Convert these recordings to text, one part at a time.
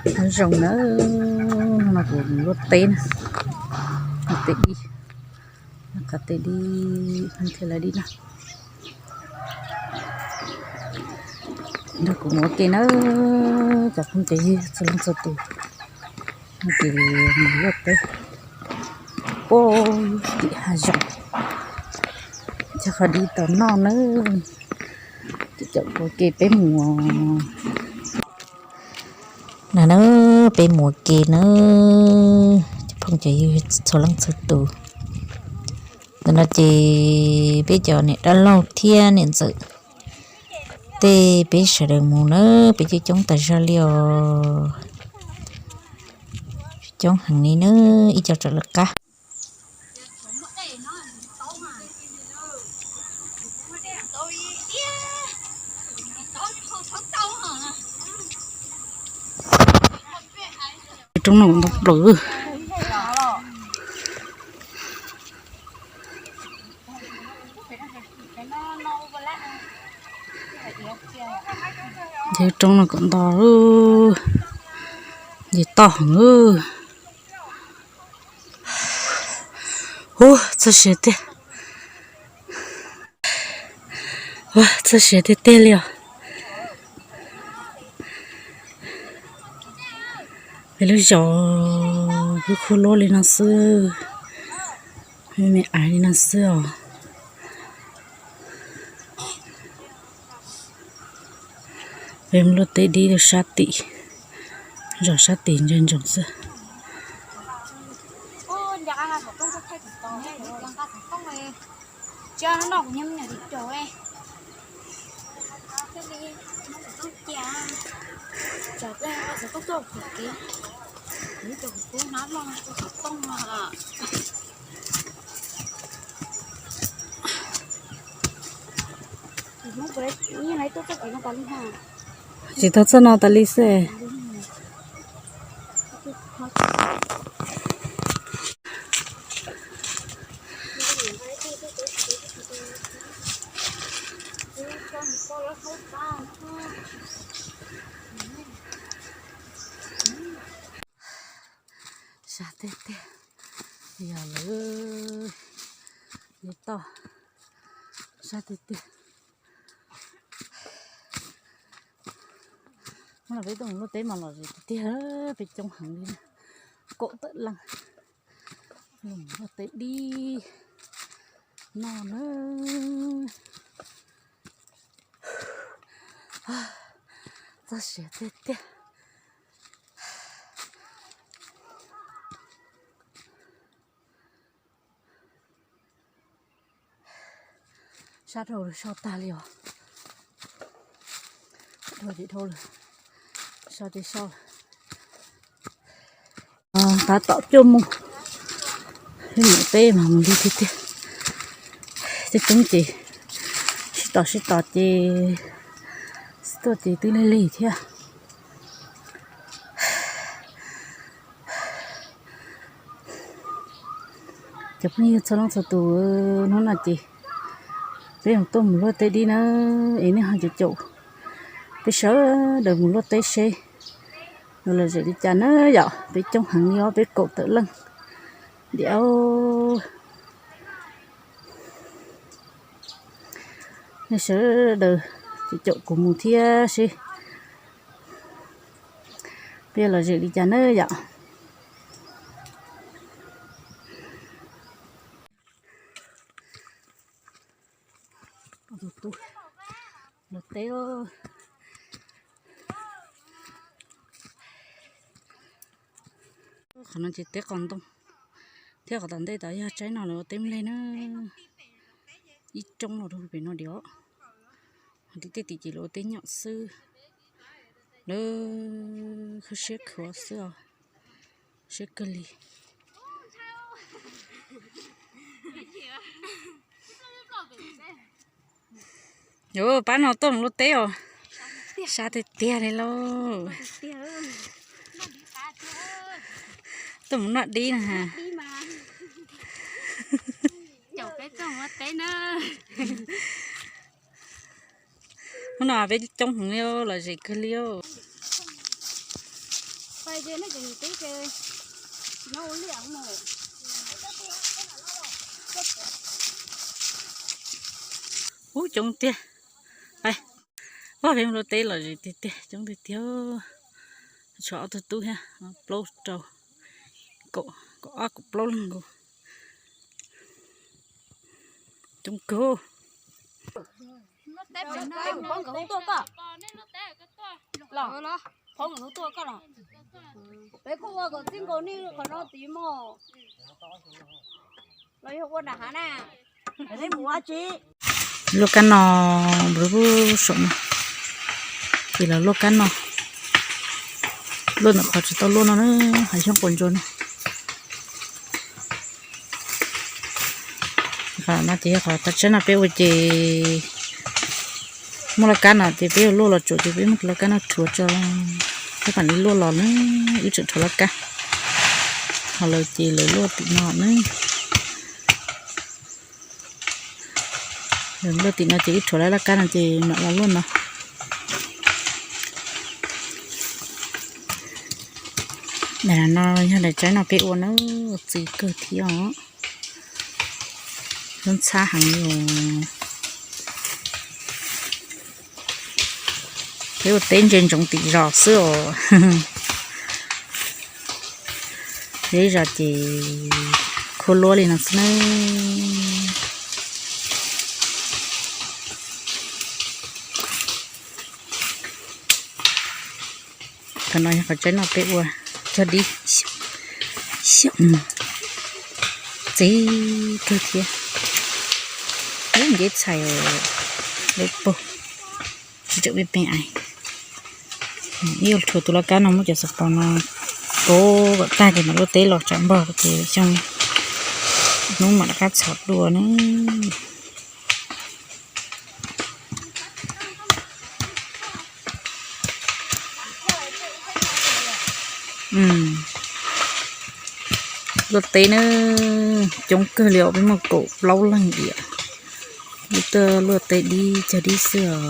Hav zoov na, no kuv luaj teb na, luaj teb dib, qab teb dib thiaj li dib na. Nrog kuv mus ua ke na, cov phooj cov ywg txhua leej txhua tus, ces mus luaj teb puag tim hav zoov, cog qhov dib tau noj na, ces caum kuv ua ke peb mus. Na na, peb mus ua ke na, cov phooj cov ywg txhua leej txhua tus. Ntawm no ces peb cov niam dab laug thiab niam ntxawm tej peb sawv daws mus na, peb coob coob tas zog li os. Coob heev li na, ib co raws lawv qab. Roob no ntau plaws. Ces roob no kom nto, ces toj heev. Ua txog siav tiag, ua txog siav tiag tiag li os. Peb lub zos lub khub luaj li no xwb, me me aiv li no xwb os. Peb mus luaj teb dib rau sab tim, zos sab tim ntsoog ntsoog xwb. Tsis tau txoj no tas li xwb. Sab tiag tiag, yog lawm, yuav toj, sab tiag tiag. Hnub no peb tuaj mus luaj teb mas lom zem tiag tiag, peb coob heev li, kaum tawm leej, luaj teb dib noj na. Txog siav tiag tiag. Sab dhau lawm, so tag li os. Dhau ces dhau lawm, so ces so lawm. Tab tom cuaj moos, peb mus teb mas mus lig tiag tiag. Coob coob ces sib tos sib tos ces, sib tuaj ces twb lig lig thiab. Cov phooj ywg txhua leej txhua tus, hnub no ces peb tuaj mus luaj teb dib na, es nej ho caum caum peb sawv daws mus luaj teb seb lom zem li cas na yom. Peb coob heev li os, peb kaum tawm leej. Diam, nej sawv daws caum caum kuv mus thiab seb peb lom zem li cas na yom. Luaj teb, qhov no ces teb qos ntoo thiab, qhov tom ntej tod yog tsaib no lawv ua teb nplej na. Ib roob los rau pem no diam. Tim tej tim ces lawv ua teb nyom xwb. Lawv khawb siab khuav xwb os. Siab kawg li. Yuav pab no tuaj mus luaj teb os. Sab tiag tiag li lauj. Tuaj mus noj dib na. Hnub no peb coob heev li, lom zem kawg li. Ub, coob tiag. Pab peb mus luaj teb los zem tiag tiag, coob tiag tiag. Tshuav ob tug tub thiab, plaub rau, kaum, kaum ob kaum plaub leej nkaus. Coob kawg. Peb kuj ua kom txij nkaus nej qhov no tid mog. Los yog ua nram hav na. Luaj kab no, saum no, ces los luaj kab no. Luaj ntawm qhov tsis tau luaj no na, hav xyoob quav ntsuas no. Qhov no ces yog qhov tau tsheb no peb ua ces muaj laj kab no ces peb yuav luaj los tsuam ces peb muab laj kab no rhuav tso, peb mam li luaj los na, wb tseem rhuav laj kab. Ho lawv ces lawv luaj tim no na. Lawv luaj tim no ces wb rhuav laj kab no ces mam los luaj no. Daim no yog daim tsheb no peb ua na, txi kawg thiab os. Lub ntxhab heev li os. Peb ua teb ntse ntsoov tim zos xwb os. Peb zos ces khuab luab li no xwb na. Qhov no yog qhov tsheb no peb ua cog dib xyoo, txi kawg thiab. Ub, nceb txhais lawv pug, tsis tseem peb peb ais. Ib yuav rhuav tus laj kab no muab cov xov pos no pov kom tag ces mam luaj teb los tsam npog ces xyoo hnub mam rov qab txhom dua na. Luaj teb na, coob kawg li os, peb muaj kaum plaub leeg diam. Wb tuaj luaj teb dib cog dib xwb os.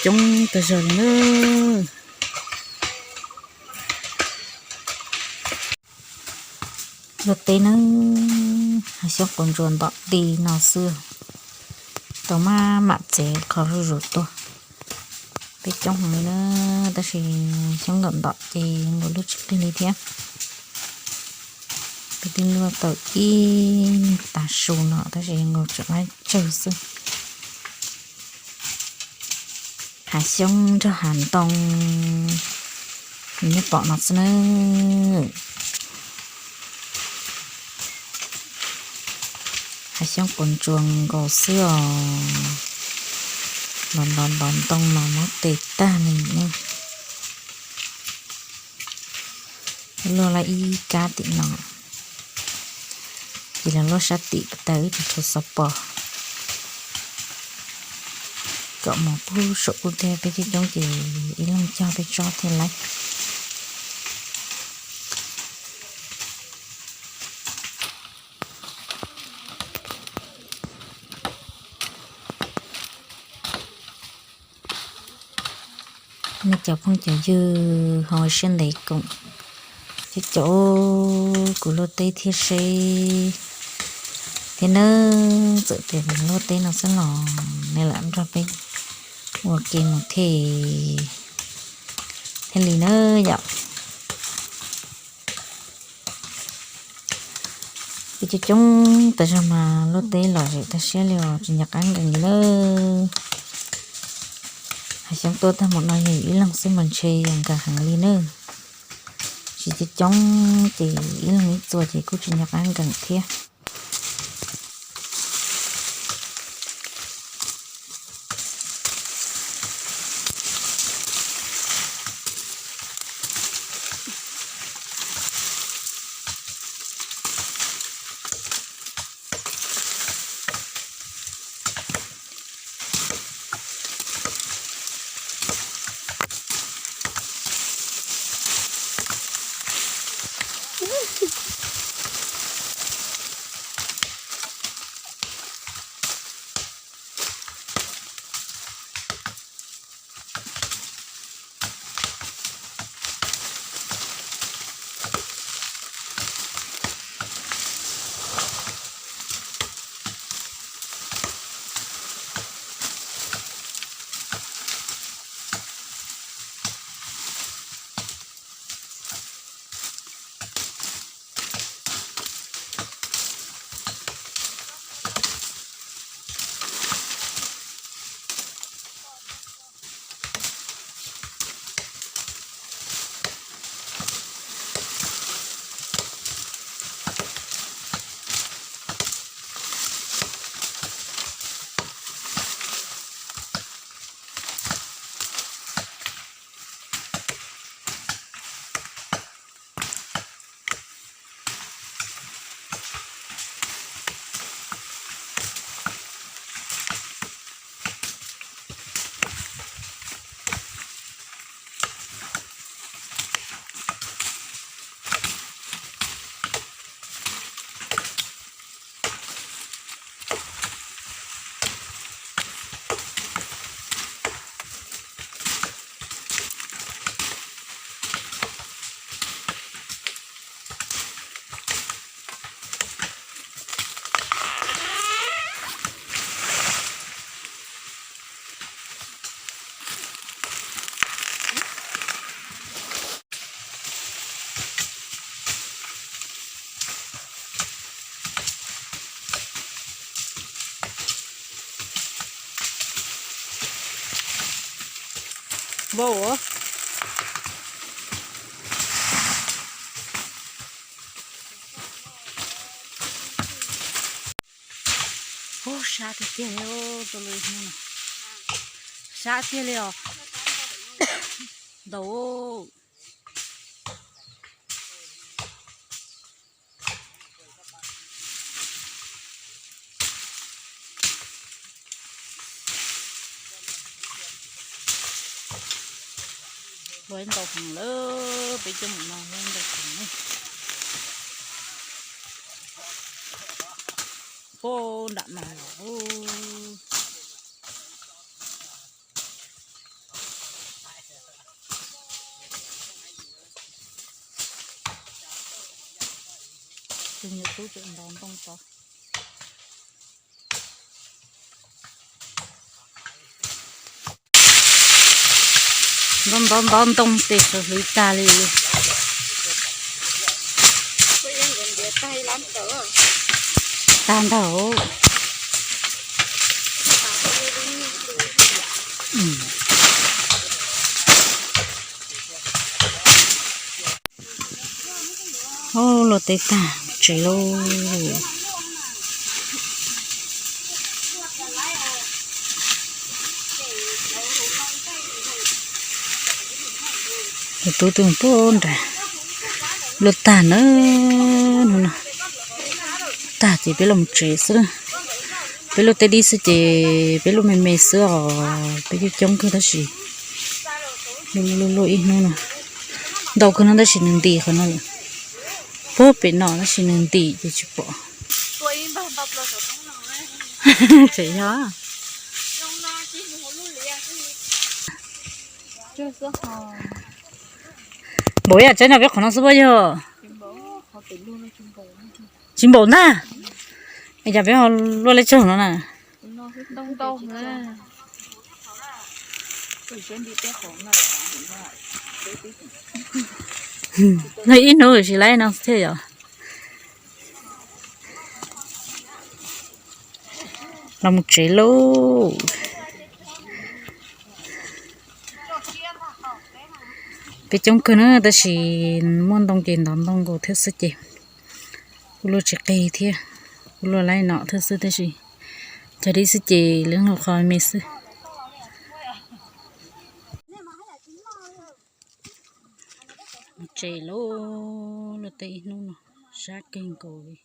Coob tag zog li na. Luaj teb na, hav xyoob quav ntsuas ntom ti no xwb. Tau maj mam txev qho zuj zus tuaj. Peb coob heev li na, tab sis xyoob ntom ntom ces nkaus luaj tsis plig li thiab. Peb twb luaj tau ib tav su no tab sis nkaus tseem laib tsawg xwb. Hav xyoob nrog hav ntoo, nws nyob pom no xwb na. Hav xyoob quav ntsuas nkaus xwb os, los ntos ntos ntoo los muab tes tag li ne. Luaj laj ib kab tim no, ces los luaj sab tim puag ta wb tseem rhuav xov pos kom mus pub saum ub thiab, peb coob coob ces ib leeg cog peb tsob thiaj laib. Nej cov phooj cov ywg ho siab ntev koom thiab, cov kuv luaj teb thiab seb thiab nawb. Txawm tias luaj teb no xwb los nej lam nrog peb ua ke mus thiaj, thiaj li nawb yom. Peb coob coob tas zog mas luaj teb lom zem tag siab li os, tsis nco qab nkees li nawb. Hav xyoob tuaj tag mus no yog ib leeg xwb mas ntshe yuav nkees heev li nawb. Tsis coob coob ces ib leeg ib txua ces kuj tsis nco qab nkees thiab. Npau os. Ub, sab tiag tiag li, rau lub ib hnub no. Sab tiag li os. Ntaus. Luag ib ntaus heev lawm, peb coj mus no luag ib ntaus heev. Pab nram no los. Tus nyuam tub tseem ntov ntoo tod. Ntov ntov ntov ntoo tes sawv hliv tag li. Tag ntag. Ub, luaj teb tag tsev lauj. Tus tub twb mus pub nrad. Luaj tag na, no no. Tag ces peb los mus tsev xwb. Peb luaj tej dib xwb ces peb luaj me me xwb os, peb coob coob kawg tab sis luaj luaj ib hnub no. Ntau kawg no tab sis nws ntim qhov no lawm. Puag pem no tab sis nws ntim ces tsis pom. Tseem yog. Npaum yam tsaib no peb qhov no xwb puas yog? Tsis npaum ntag. Es cas peb ho luaj leb tsaug no na? No ib hnub tsis laib no thiaj yom. Los mus tsev lauj. Peb coob kawg na tab sis muaj ntoo ces ntov ntoo nkaus thiab xwb ces kuj luaj tsis qis thiab, kuj luaj laib no thiab xwb tab sis cog dib xwb ces lwb qhov me xwb. Tsev lauj, luaj teb ib hnub no sab kawg nkaus li.